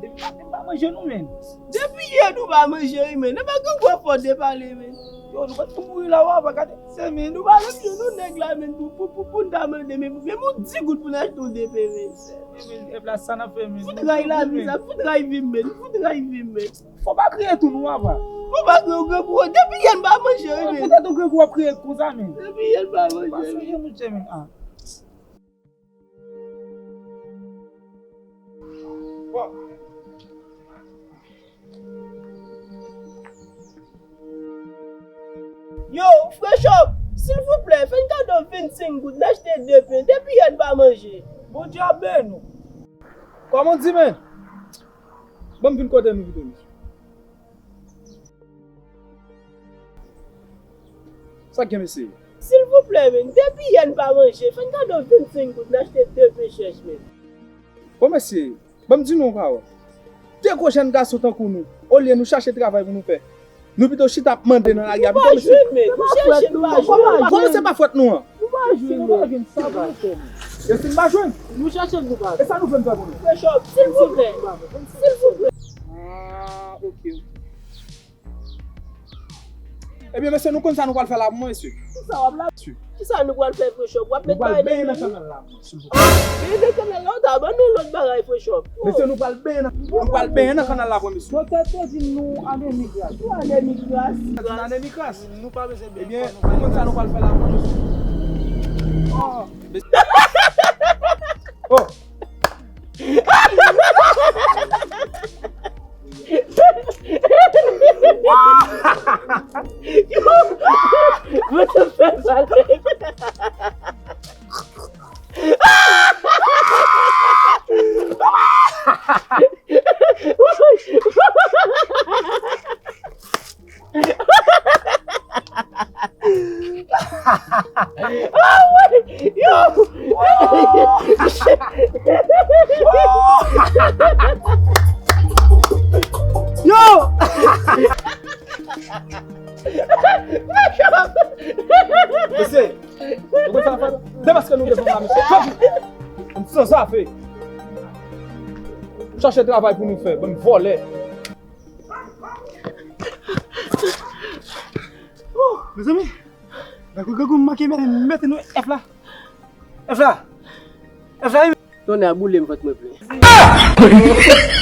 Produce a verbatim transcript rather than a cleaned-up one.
Depi maten m pa manje non, men. Depi yè nou pa manje wi, men. Nan pa gen gwo fò de pale, men. Yo, nou pa t pou mouri la, wa, pa gade. Se, men, nou pa menm jwenn nou nèg la, men, pou, pou, pou, pou n ta mande, men, men, yon di goud pou n achte yon depe, men. Men, men, e plas sa n ap fè, men. Fout ray lavi sa, fout ray vi m, men, fout ray vi m, men. Fò pa kriye tou, nou, apa. Fò pa kriye, ou grangou, depi yè n pa manje, wi, men. Poutèt ou grangou w ap kriye konsa, men. Depi yè n pa manje, wi. Pa serye, monchè, men, ah. Bon. Yo, Frè Chòp, silvouplè, fè n kado vennsenk goud, n achte de pen, depi yè n pa manje. Bondye ap beni w. Kòman w di, men? Ban m vin kote nou pito, mesye. Sa k gen, mesye? Silvouplè, men, depi yè n pa manje, fè n kado vennsenk goud, n achte de pen chèch, men. Bon, mesye, ban m di nou yon pawòl. De gwo jèn gason tankou nou, olye nou chache travay pou nou fè, nou pito chita ap mande nan lari a, pito, mesye. Nou pa jwenn, men, nou chèche, nou pa jwenn. Kòman se pa fòt nou an? Nou pa jwenn, men. E si n pa jwenn? Nou chèche, nou pa jwenn. E sa nou vle n fè pou nou? Frè Chòp, silvouplè. Silvouplè. Ah, ok, ok. Ebyen, mesye, nou konn sa nou pral fè la pou mwen, mesye. Kisa w ap la? Kisa nou pral fè, Frè Chòp? W ap met bagay nan men nou? Nou pral benyen nan kannal la, silvouplè. Benyen nan kannal la, ou ta ban nou lòt bagay, Frè Chòp. Mesye, nou pral benyen nan, nou pral benyen nan kannal la, vre, mesye. Doktè te di nou anemi gras. Ou anemi gras? Anemi gras. Nou pa bezwen benyen. Ebyen, nou konn sa nou pral fè la, vre, mesye. Oh. Oh. Mwen te fè sa, nèg. Ah, wi! Yo! Yo! Mesye, nou konn sa n ap fè? Depaske nou devan la, mesye. Fè vit! M san zafè. Chache travay pou nou fè, bann vòlè. Oh, mezanmi, grangou, grangou, m manke mete, mete nou F la. F la. F la, wi. Tonnè a boule m, vant mwen plen.